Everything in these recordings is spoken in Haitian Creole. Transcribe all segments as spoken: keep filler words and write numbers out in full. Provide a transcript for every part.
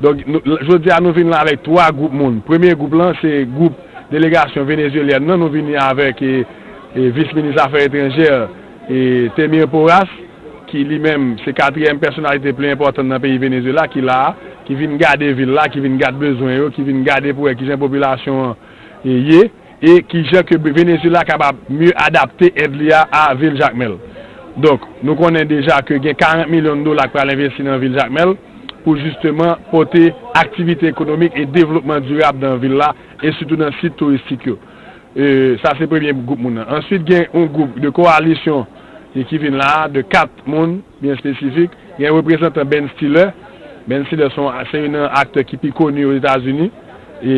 Donk, jodi a, nou vin la avèk twa gwoup moun. Premye gwoup lan, se gwoup delegasyon venezuelyèn nan. Nou vini avèk e, e, vis minis afè etranjè, e, Temir Porras, ki li menm se katriyèm pèsonalite pli enpòtan nan peyi Venezuela, ki la a, ki vin gade vil la, ki vin gade bezwen yo, ki vin gade pou wè kijan popilasyon an e, ye, e kijan ke Venezuela kapab mye adapte èd li a a vil Jakmèl. Donk, nou konnen deja ke gen karant milyon dola k pral envesti nan vil Jakmèl pou jisteman pote aktivite ekonomik e devlopman dirab nan vil la e sitou nan sit touristik yo. E, sa se premye gwoup moun nan. Answit, gen yon gwoup de kowalisyon e ki vin la a, de kat moun byen espesifik. Gen reprezantan Ben Stiller. Ben Stiller se yon, se youn nan aktè ki pi koni Ozetazini. E,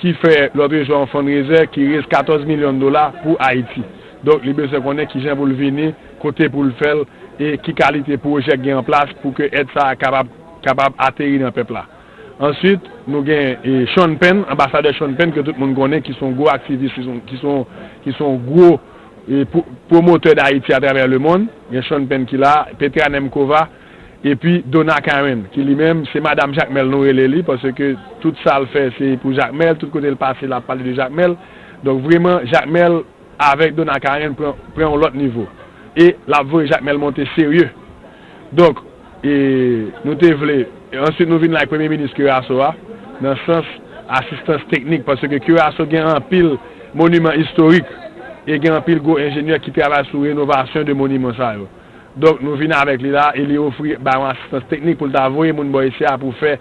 ki fè lòt jou yon fundraiser ki rez katòz milyon dola pou Ayiti. Donk, li bezwen konnen kijan pou l vini, kote pou l fè l, e ki kalite pwojè k gen an plas pou ke èd sa a kapab, kapab ateri nan pèp la. Answit, nou gen e, Sean Penn, anbasadè Sean Penn, ke tout moun konnen, ki se yon gwo aktivis, ki se yon, ki se yon, ki se yon gwo e, pwo-, pwomotè d Ayiti atravè lemonn. Gen Sean Penn ki la, Petra Nemkova, epi Donna Karen, ki li menm, se madanm Jakmèl nou rele li, paske tout sa l fè, se pou Jakmèl, tout kote l pase, l ap pale de Jakmèl. Donk, vreman, Jakmèl avèk Donna Karen pran, pran yon lòt nivo. E l ap voye Jakmèl monte serye. Donk, e, nou te vle, e, answit nou vin la ak Premye Minis Curaçao a, nan sans asistans teknik, paske Curaçao gen anpil moniman istorik, e gen anpil gwo enjenyè ki travay sou renovasyon de moniman sa yo. Donk, nou vin avèk li la, e li ofri ba yon asistans teknik pou l ta voye moun bò isi a pou fè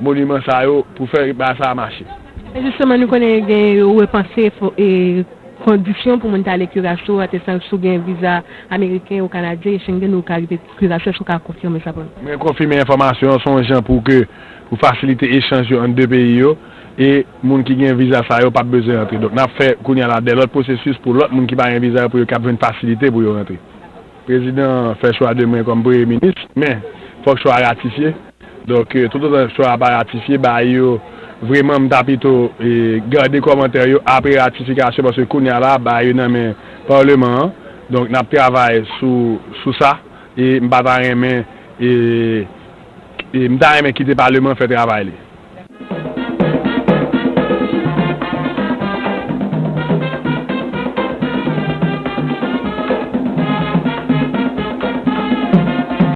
moniman sa yo, pou fè bagay sa a mache. E jisteman, nou konnen gen yo repanse fo-, e, kondisyon pou moun ta ale Curaçao, atestasyon si w gen viza ameriken ou kanadyen, Schengen, ou ka rive Curaçao, èske w ka konfime sa pou nou? Mwen konfime enfòmasyon an, se yon jan pou ke, pou fasilite echanj yo ant de peyi yo, e moun ki gen viza sa yo p ap bezwen rantre. Donk, n ap fè kounye a la de lòt pwosesis pou lòt moun ki pa gen viza yo, pou yo kab jwenn fasilite pou yo rantre. Prezidan an fè chwa de mwen kòm premye minis, men fòk chwa a ratifye. Donk, e, toutotan chwa a pa ratifye, ba yo, vreman, m ta pito, e, gade kòmantè yo apre ratifikasyon, paske kounye a la, ba yo nan men Paleman an. Donk, n ap travay sou, sou sa, e m pa ta renmen, e, e m ta renmen kite Paleman fè travay li.